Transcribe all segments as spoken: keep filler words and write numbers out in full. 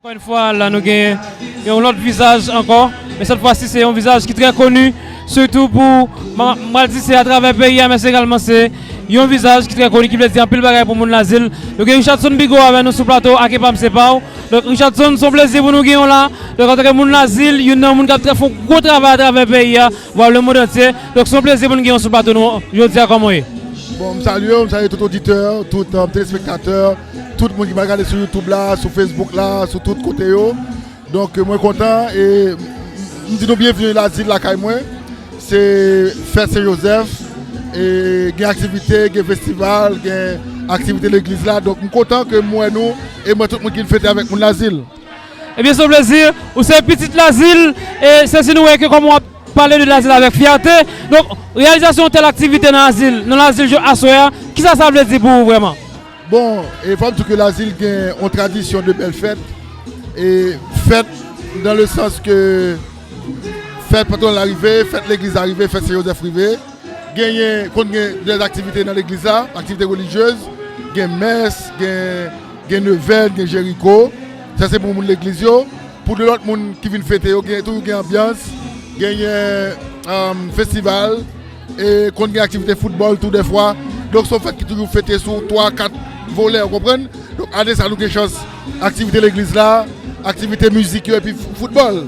Ankò yon fwa, la nou gen yon lòt vizaj ankò, men sèt fwa si se yon vizaj ki trè koni, sitou pou, m a di se atravè peyi a, men se egalman se yon vizaj ki trè koni, ki vle di anpil bagay pou moun Lazil. Nou gen Richardson Bigot avè nou sou plato, Ake pa m se pa w. Donk, Richardson, se yon plezi pou nou gen w la. Donk, antanke moun Lazil, youn nan moun k ap trè fè yon gwo travay atravè peyi a, vwal lemonn antye. Donk, se yon plezi pou nou gen w sou plato nou jodi a, kòman w ye? Bon, m salye w, m salye tout oditè, tout um, telespektatè, tout moun ki pral gade sou YouTube la, sou Facebook la, sou tout kote yo. Donk, mwen kontan e m di nou byenvini Lazil lakay mwen. Se fèt Sen Jozèf, e gen aktivite, gen festival, gen aktivite legliz la. Donk, m kontan ke m wè nou e m wè tout moun ki vin fete avèk moun Lazil. Ebyen, se yon plezi. Ou se pitit Lazil, e sezi nou wè ke kòman w ap pale de Lazil avèk fyète. Donk, reyalizasyon yon tèl aktivite nan Lazil, nan Lazil aswè a, kisa sa vle di pou ou vrèman? Bon, e fò m di ke Lazil gen yon tradisyon de bèl fèt, e fèt nan le sans ke fèt patwon la rive, fèt legliz la rive, fèt Sen Jozèf rive. Genyen, konn gen de aktivite nan legliz la, aktivite relijyez, gen mès, gen, gen nevèn, gen jeriko. Sa se pou moun legliz yo. Pou de lòt moun ki vin fete yo, gen, toujou gen anbyans, genyen um, festival, e konn gen aktivite foutbòl tou dèfwa. Donk, se yon fèt ki toujou fete sou twa, kat volè, ou konprann? Donk, ane sa, nou gen chans aktivite legliz la, aktivite mizik yo, epi foutbòl.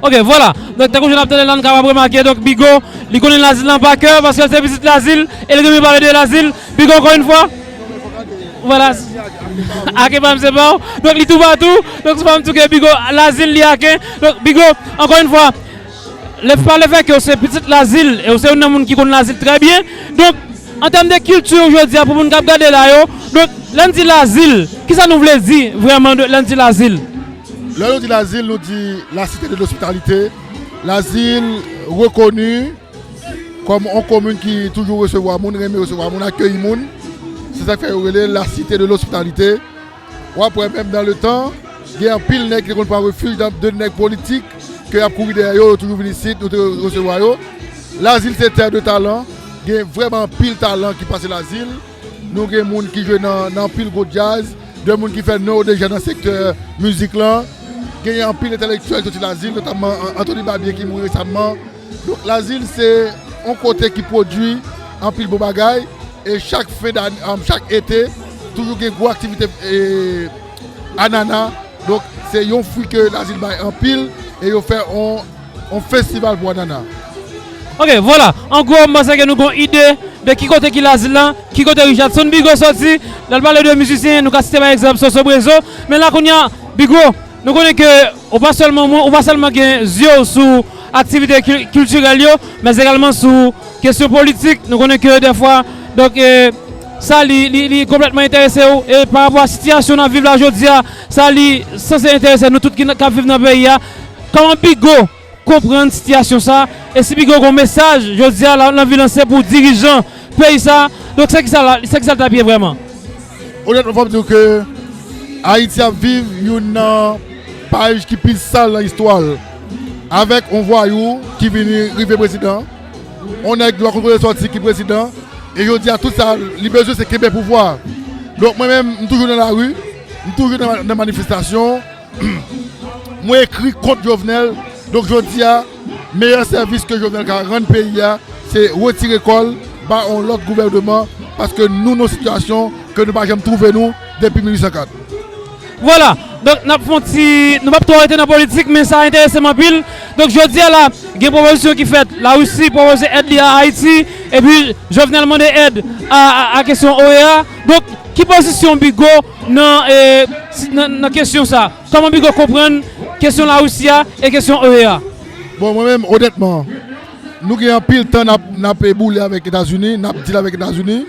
Ok, vwala. Donk, tankou jan n ap tande la, n kapab remake, donk, Bigot, li konnen Lazil lan pa kè, paske l se pitit Lazil, e l renmen pale de Lazil. Bigot, ankò yon fwa. Vwala. Ake pa m se pa w. Donk, li toupatou. Donk, se pa m tou ke Bigot, Lazil, li ake. Donk, Bigot, ankò yon fwa, le, pa le fè ke w se pitit Lazil, e w se youn nan moun ki konn Lazil trè byen. Donk, an tèm de kilti, jodi a, pou moun k ap gade la yo, donk, lè n di Lazil, kisa nou vle di vrèman de, lè n di Lazil? Lè nou di Lazil, nou di la cité de l'hospitalité. Lazil rekoni kòm yon komin ki toujou resevwa moun, renmen resevwa moun, akeyi moun. Se sa k fè yo rele la cité de l'hospitalité. W ap wè menm dans le temps, gen anpil nèg ki te konn pran refij nan de nèg politik ke y ap kouri dèyè yo, yo toujou vin isit, nou te resevwa yo. Lazil se terre de talent, gen vrèman anpil talan ki pase Lazil. Nou gen moun ki jwe nan, nan anpil gwo djaz, de moun ki fè non yo deja nan sektè mizik lan. Genyen anpil entèlektyèl soti Lazil, notamman An-, Anthony Babien ki mouri resamman. Donk, Lazil se yon kote ki pwodui anpil bon bagay, e chak fen d'ane, um, chak ete, toujou gen gwo aktivite e, anana. Donk, se yon fwi ke Lazil bay anpil, e yo fè yon, yon festival pou anana. Ok, vwala. An gwo, m panse ke nou gen yon ide de ki kote ki Lazil lan, ki kote Richardson Bigot soti. Lè l pale de mizisyen, nou ka site pa egzanp Soso Brezo. Men la kounye a, Bigot, nou konnen ke ou pa sèlman, ou pa sèlman gen zye w sou aktivite kil-, kiltirèl yo, men egalman sou kesyon politik. Nou konnen ke dèfwa, donk, e, sa li, li, li konplètman enterese w. E pa rapò a sitiyasyon n ap viv la jodi a, sa li sanse enterese nou tout ki, k ap viv nan peyi a. Kòman Bigot konprann sitiyasyon sa, e si Bigot gen yon mesaj jodi a l ap, l ap anvi lanse pou dirijan peyi sa, donk se kisa l, se kisa l t ap ye vrèman? Onètman, fò m di w ke Ayiti ap viv youn nan paj ki pi sal nan istwa l. Avèk yon vwayou ki vini rive prezidan, yon nèg yo pa konn kote l sòti ki prezidan, e jodi a tout sa li bezwen se kenbe pouvwa. Donk mwen menm, m toujou nan lari, m toujou nan, nan manifestasyon, mwen ekri kont Jovenel. Donk jodi a, meyè sèvis ke Jovenel ka rann peyi a, se retire kò l ba yon lòt gouvèneman, paske nou nan yon sitiyasyon ke nou pa janm twouve nou depi mil uit san kat. Vwala, donk n ap fè yon ti, nou p ap twò rete nan politik, men sa enterese m anpil. Donk jodi a la, gen pwopozisyon ki fèt, Larisi pwopoze èd li a Ayiti, epi Jovenel mande èd a, a, a kesyon O E A. Donk, ki pozisyon Bigot nan, e, si, nan, nan kesyon sa? Kòman Bigot konprann kesyon Larisi a e kesyon O E A? Bon, mwen menm, onètman, nou gen anpil tan n ap, n ap boule avèk Etazini, n ap deal avèk Etazini.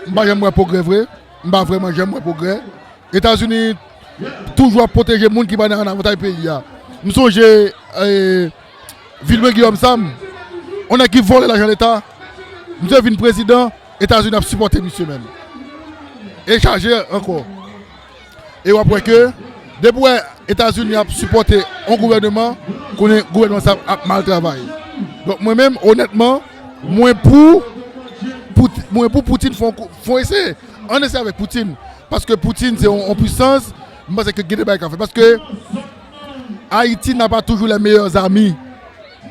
M pa janm wè pwogrè vre. M pa vrèman janm wè pwogrè. Etazini toujou ap pwoteje moun ki pa nan avantay peyi a. M sonje, e, Vilbrun Guillaume Sam, yon nèg ki vòlè lajan leta, misye vin prezidan, Etazini ap sipòte misye menm. E chaje ankò. E w ap wè ke depi w wè Etazini ap sipòte yon gouvèneman, konnen gouvèneman sa ap mal travay. Donk mwen menm, onètman, mwen pou, pou, mwen pou Poutine fè yon kou, fè yon eseye. Ann eseye avèk Poutine. Paske Poutine se yon, yon pwisans, M panse ke gen de bagay ka fèt. Paske Ayiti n'a pas toujours les meilleurs amis,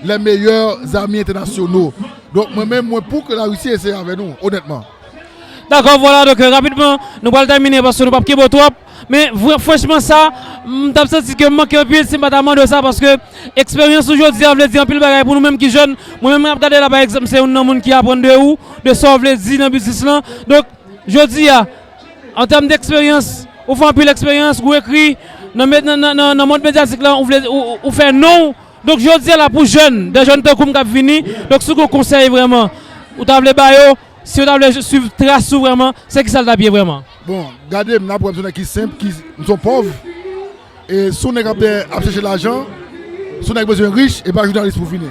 les meilleurs amis internationaux. Donk, mwen menm, mwen pou ke Larisi eseye avè nou, onètman. Dakò, vwala, donk, euh, rapidman, nou pral tèmine paske nou p ap kenbe w twòp. Men, vre, franchman, sa, m t ap santi ke m manke anpil si m pa ta mande w sa, paske eksperyans ou jodi a vle di anpil bagay pou nou menm ki jèn. Mwen menm, m ap gade la, pa egzanp, se youn nan moun ki aprann de ou, de sa w vle di nan biznis lan. Donk, jodi a, an tèm de eksperyans, ou fè anpil eksperyans, ou ekri nan, nan, nan, nan, nan mond medyatik la, ou, vle, ou, ou fè non w. Donk, jodi a la, pou jèn, de jèn tankou m k ap vini, donk, si w gen konsèy vrèman, ou ta vle ba yo, si yo ta vle swiv tras ou vrèman, se kisa l t ap ye vrèman? Bon, gade m, n ap wè m se yon nèg ki senp, ki, m se yon pòv. E si yon nèg ap, ap chèche lajan, si yon nèg bezwen rich, e pa jounalis pou vini.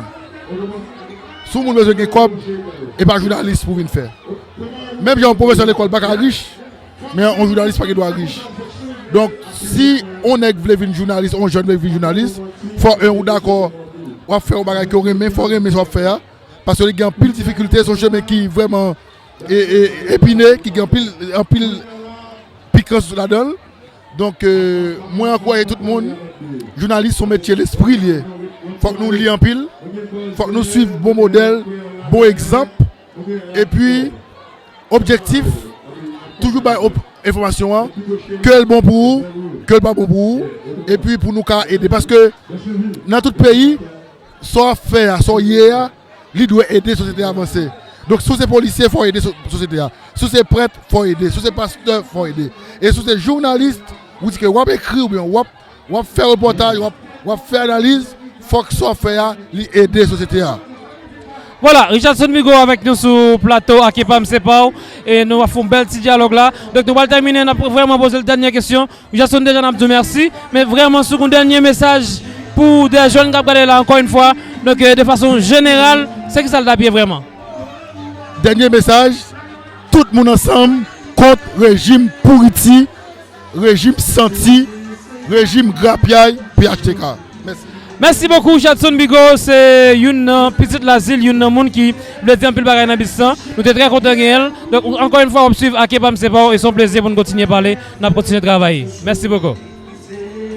Si yon moun bezwen gen kòb, e pa jounalis pou vin fè. Menm jan yon pwofesè lekòl pa ka rich, men yon jounalis pa gen dwa rich. Donk, si yon nèg vle vin jounalis, yon jèn vle vin jounalis, fò, en, ou dakò, w ap fè yon bagay ke w renmen, fò w renmen sa w ap fè a. Paske li gen anpil difikilte, se yon chemen ki vrèman e, e, epine, ki gen anpil, anpil pikans ladan l. Donk, euh, mwen ankouraje tout moun, jounalis se yon metye lespri li ye. Fòk nou li anpil, fòk nou swiv bon modèl, bon egzanp, epi objektif, toujou bay op- enfòmasyon an, ke l bon pou ou, ke l pa bon pou ou, epi pou nou ka ede. Paske nan tout peyi, sa w ap fè a, sa w ye a, li dwe ede sosyete a avanse. Donk, si w se polisye, fò w ede so- sosyete a. Si w se prèt, fò w ede. Si w se pastè, fò w ede. E si w se jounalis, ou di ke w ap ekri oubyen w ap, w ap fè repòtaj, w ap, w ap fè analiz, fòk sa w ap fè a, li ede sosyete a. Vwala, Richardson Bigot avèk nou sou plato Ak Epa M Se Pa W, e nou ap fè yon bèl ti dyalòg la. Donk, nou pral tèmine, n ap vrèman poze l dènye kesyon. Richardson, deja n ap di w mèsi, men vrèman, si w gen yon dènye mesaj pou de jèn k ap gade la, ankò yon fwa, donk, euh, de fason jeneral, se kisa l t ap ye vrèman? Dènye mesaj, tout moun ansanm kont rejim pouriti, rejim santi, rejim grapyay P H T K. Mèsi. Mèsi bokou, Richardson Bigot, se youn nan pitit Lazil, youn nan moun ki vle di anpil bagay nan biznis lan. Nou te trè kontan genyen l. Donk, ankò yon fwa, w ap swiv Ak Epa M Se Pa W, e se yon plezi pou n kontinye pale, n ap kontinye travay. Mèsi bokou.